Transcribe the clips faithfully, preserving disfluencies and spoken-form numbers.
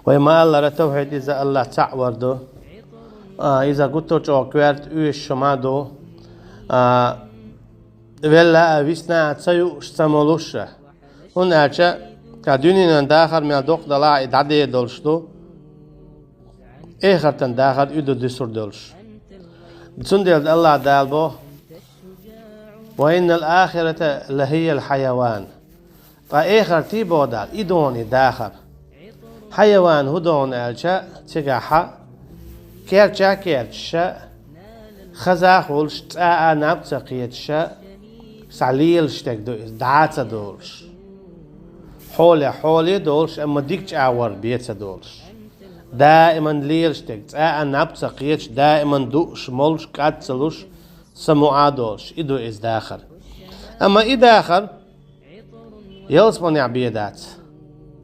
Вай ма-аллара, тавхьид иза АллахӀ цаӀ вар ду. А, иза гуттар чӀогӀа коьрта оьшуш хӀума ду. А, велла а, висна а ца юуш, ца молуш а. ХӀунда аьлча, а, дуьненан дахар мел доккха далахь а, и дӀадер долуш ду. Эхартан дахар уьдур дуьсур долуш. Цундела АллахӀ Дала боху: «Ва иннал ахирата лахӀиял хьайаван». Ткъа эхартий, боху Дала, и ду хьуна и дахар. Хьайаван хӀун ду хьуна аьлча, цигахь керча а керчаш а, хаза а хуьлуш, цӀа а наб ца кхеташ а, схьа лелаш дерг ду иза, дӀа а ца долуш. Хьоле хьоле а долуш, амма дика чӀагӀор бен ца долуш. Даиман лелаш дерг, цӀа а наб ца кхеташ, даиман дууш, молуш, кӀад ца луш, самукъа а долуш. И ду иза дахар. Амма и дахар ялсаманехь бен дац.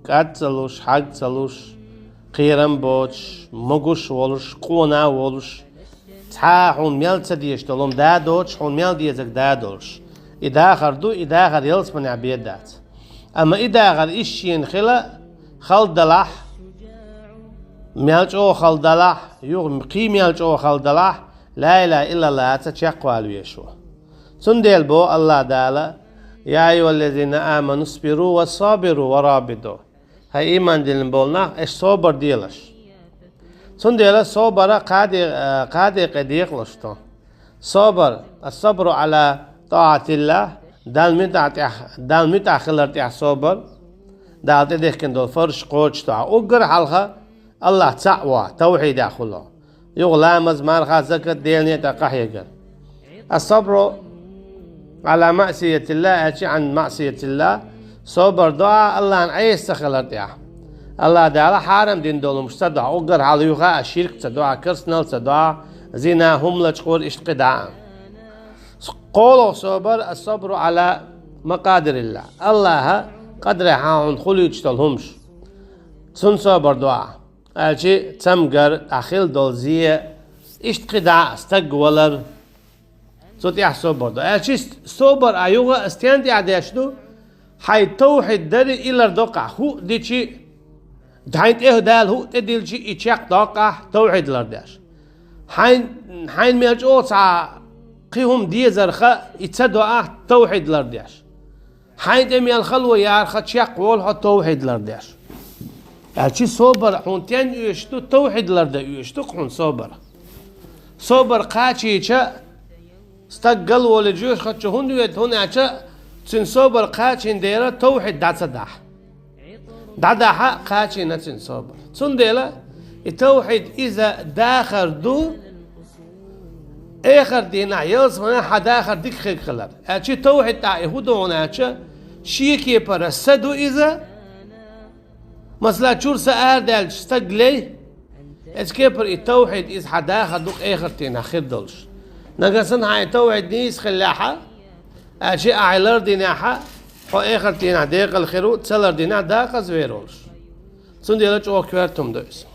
КӀад ца луш, хьаг ца луш, кхерам боцуш, могуш а волуш, къона а волуш, цхьа а хьуна мел ца дезаш долу хӀума да доцуш, хьуна мел дезарг да долуш. И дахар ду, и дахар ялсаманехь бен дац. Амма и дахар иштта шена хила, хала далахь, мел чӀогӀа хала далахь, юха кхин мел чӀогӀа хала далахь, ла илаха иллаллахӀаца чекхвала везаш ву. Цундела боху АллахӀ Дала: «Я айюхаллазина аману сбиру ва сабиру ва рабиту». ХӀай ийман диллина болу нах, аша собар делаш. Цундела собар а кхаа де-, а, кхаа декъе декъалуш ду. Собар, ас-сабру Ӏала тӀаатиллахӀ, Далла муьтӀахь тӀехь, Далла муьтӀахь хилар тӀехь собар, Дала тӀедехкина долу фарзаш кхочушдохь. Уггар хьалха АллахӀ цхьаъ ван, тавхьидехь хуьлу. Юха ламаз, марха, закат, Делан некъа тӀе къахьегар. Ас-сабру Ӏала маъсиятиллахӀ, аьлча Ӏан маъсиятиллахӀ, собар ду ахь АллахӀна Ӏеса ца хилар тӀехь. АллахӀ Дала хьарам дина долу хӀумаш ца дохь, уггар хьалха юха а ширк ца дохь, керстанал ца дохь, зина, хӀума лачкъор, иштта кхидӀа а. КхоалгӀа собар, ас-сабру Ӏала макъадириллахӀ. АллахӀа къадарехь хьуна хуьлуьйтуш долу хӀумаш. Цунна собар ду ахь. Аьлча цамгар, тӀехь хила долу зе, иштта кхидӀа а, стаг валар. Цу тӀехь собар ду. Аьлча собар а юха а стен тӀехь деш ду? Хьайн тавхьид дари и лардоккхахь, хӀуъа дичи, хьайн тӀе Дала хӀуъа тӀедилличи, и чекхдоккхахь, тавхьид лардеш. Хьайн, хьайн мел чӀогӀа цхьа кхин хӀума дезарх а, и ца доахь, тавхьид лардеш. Хьайн тӀе мел хало ярх а, чекхволу хьо, тавхьид лардеш. Аьлча собар хьуна тен оьшуш ду, тавхьид лардан оьшуш ду-кх хьуна собар. Собар кхачийча, стаг галволуьйтуш хӀоьттича хӀунда веза, хӀунда аьлча цуьнан собар кхачийна дера тавхьид дӀа ца дахь. ДӀадахь а, кхачийна цуьнан собар. Цундела и тавхьид иза дахар ду, эхарт дийнахь, ялсаманехь хьан дахар дика хилар. Аьлча тавхьид тӀехь и хӀун ду хьуна аьлча, шен кепара са ду иза, масала, чуьра са арадаьлча стаг лей, оцу кепара и тавхьид иза хьан дахар ду-кх эхарт дийнахь хир долуш. Нагахь санна хьайн тавхьид нийса хиллехь а, аьлча ахь и лардинехь а, хьо эхарт дийнахь декъала хир ву, ца лардинехь декъаза вер волуш. Цундела чӀогӀа коьрта хӀума ду иза.